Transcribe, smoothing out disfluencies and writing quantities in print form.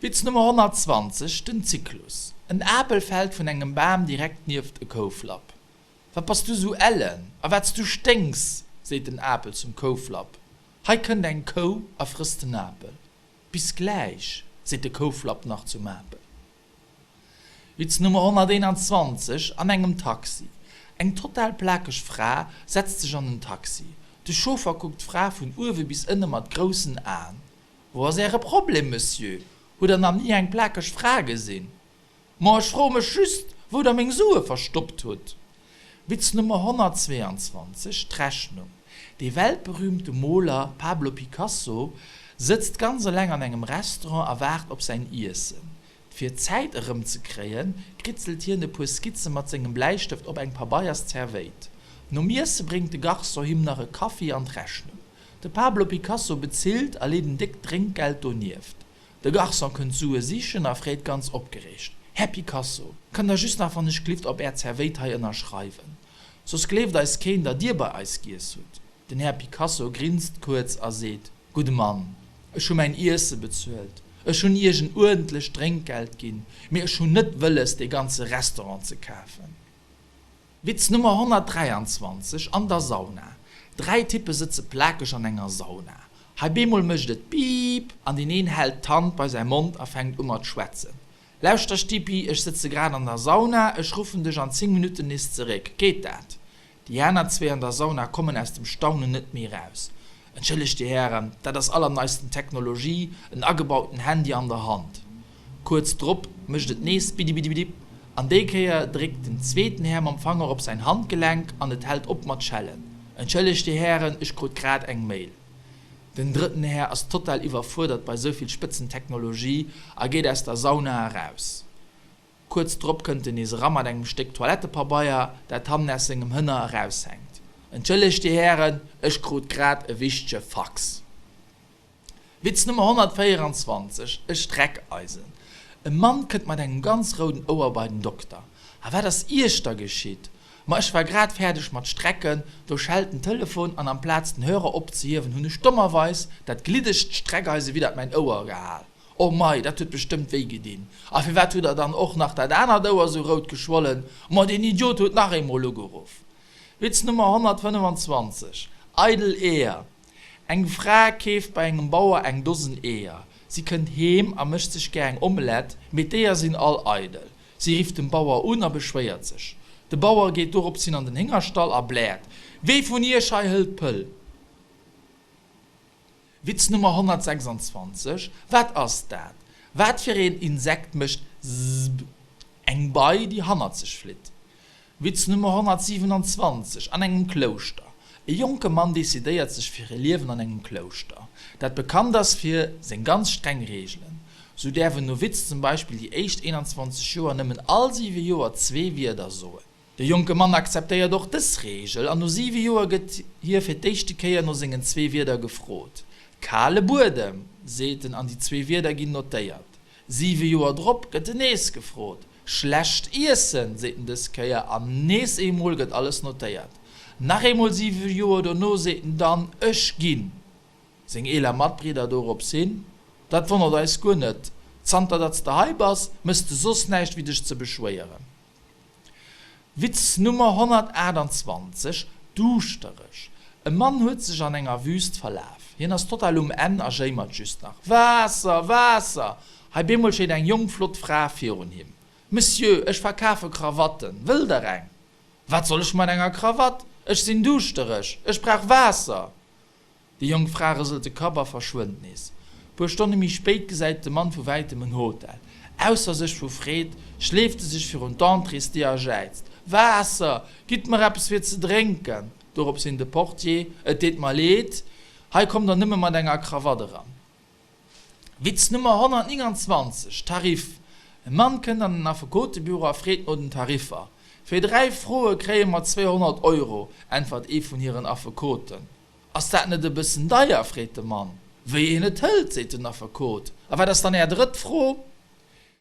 Witz Nummer 120, Den Zyklus. En Apel fält vun engem Bam direkt nieft e Kouflapp. Wat bass du sou ellen a wat s du sténks! seet den Apel zum Kouflapp. Hei kënnt eng Kou a frësst den Apel. Bis gläich, seet de Kouflapp nach zum Apel. Witz Nummer 121, An engem Taxi. Eng total plakeg Fra setzt sech an den Taxi. De Chauffer kuckt d'Fra vun uewe bis ënne mat groussen Aen. Wou ass Äre Problem, Monsieur? Hutt Der nach ni eng plakeg Fra gesinn? Ma ech froe mech just, wou Der meng Sue verstoppt hutt. Witz Nummer 122, D'Rechnung. Dee weltberühmte Moler Pablo Picasso sëtzt ganz eleng an engem Restaurant a waart op säin Iessen. Fir d'Zäit erëmzekréien, kritzelt hien e puer Skizze mat sengem Bläistëft op eng pabeiers Zerwéit. Nom Iesse bréngt de Garçon him nach e Kaffi an d'Rechnung. De Pablo Picasso bezilt a leet en déckt Drénkgeld donieft. De Garçon kënnt d'Sue sichen a freet ganz opgereegt, Här Picasso, kënnt der just nach wann ech glift op Är Zerwéit hei ënnerschreiwen? Soss gleeft eis keen, datt Dir bei eis giess hutt. Den Här Picasso grinst kuerz a seet, Gudde Mann, ech hu mäin Iesse bezuelt, ech hunn Iech en uerdentlecht Drénkgeld ginn, mee ech hunn net wëlles, dee ganze Restaurant ze kafen. Witz Nummer 123, An der Sauna. Dräi Typpe sëtze plakeg an enger Sauna. Hei bemol mécht et Piip an deen een hält d'Hand bei säi Mond a fänkt u mat schwätzen. Lauschter Stippi, ech sëtze grad an der Sauna, ech ruffen dech an 10 Minutten nees zeréck. Geet dat? Déi aner zwee an der Sauna kommen aus dem Staunen net méi eraus. Entschëllegt, Dir Hären, dat ass allerneisten Technologie, en agebauten Handy an der Hand. Kuerz drop mécht et nees Bidibidibidib an déi Kéier dréckt den zweeten Här mam Fanger op säin Handgelenk an et hält op mat schellen. Entschëllegt, Dir Hären, ech krut grad eng Mail. Den drëtten Här ass total iwwerfuerdert bei souvill Spëtzentechnologie a geet aus der Sauna eraus. Kuerz drop kënnt en nees era mat engem Stéck Toilettepabeier, dat hannen aus sengem Hënner eraushänkt. Entschëllegt, Dir Hären, ech krut grad e wichtege Fax. Witz Nummer 124, E Streckeisen. E Mann kënnt mat engem ganz rouden Ouer bei den Dokter. A wat ass Iech da geschitt? Ma ech war grad fäerdeg mat strecken, do schellt den Telefon an amplaz den Hörer opzehiewen, hunn ech dommerweis dat gliddegt Streckeise widdert mäin Ouer gehal. Oh mei, dat huet bestëmmt wéi gedinn. A firwat hutt der dann och nach dat anert Ouer sou rout geschwollen? Ma deen Idiot huet nach eemol ugeruff. Witz Nummer 125, Eidel Eeër. Eng Fra keeft bei engem Bauer eng Dosen Eeër. Si kënnt heem a mécht sech gär eng Omelette, mee d'Eeër sinn all eidel. Si rifft dem Bauer un a beschwéiert sech. De Bauer geet doropshin an den Héngerstall a bläert, Wee vun iech hei hëlt d'Pëll? Witz Nummer 126, Wat ass dat? Wat fir een Insekt mécht zzzb? Eng Bei, déi hannerzeg flitt. Witz Nummer 127, An engem Klouschter. E jonke Mann decidéiert sech fir e Liewen an engem Klouschter, dat bekannt ass fir seng ganz streng Reegelen. Sou däerf en Noviz zum Beispill déi éischt 21 Joer nëmmen all siwe Joer zwee Wierder soen. De jonke Mann akzeptéiert och dës Reegel an no siwe Joer gëtt hie fir d'éischte Kéier no sengen zwee Wierder gefrot. Kale Buedem, seet en an déi zwee Wierder ginn notéiert. Siwe Joer drop gëtt en nees gefrot. Schlecht Iessen, seet en dës Kéier an nees eemol gëtt alles notéiert. Nach eemol siwe Joer dono seet en dann, Ech ginn. Seng eeler Matbridder dorops hin, Dat wonnert eis guer net, zanter datt s de hei bass, méchs de soss näischt wéi dech ze beschwéieren. Witz Nummer 128, Duuschtereg. E Mann huet sech an enger Wüst verlaf. Hien ass total um Enn a jéimert just nach, Waasser! Waasser! Hei bemol steet eng jonk flott Fra virun him. Monsieur, ech verkafe Krawatten. Wëllt der eng? Wat soll ech mat enger Krawatt? Ech sinn duuschtereg. Ech brauch Waasser! Déi jonk Fra rëselt de Kapp a verschwënnt nees. Puer Stonne méi spéit gesäit de Mann vu wäitem en Hotel. Ausser sech vu Freed schleeft e sech virun d'Entréesdier a jäizt, Waasser! Gitt mer eppes fir ze drénken! Dorops hin de Portier, Et deet mer leed, hei kommt der nëmme mat enger Krawatt eran. Witz Nummer 129, Tarif, E Mann kënnt an den Affekotebüro a freet no den Tariffer. Fir 3 Froe kréie mer 200 Euro, äntwert ee vun hiren Affekoten. Ass dat net e bëssen deier? freet de Mann. Wéi een et hëlt, seet den Affekot. A wat ass dann Är drëtt Fro?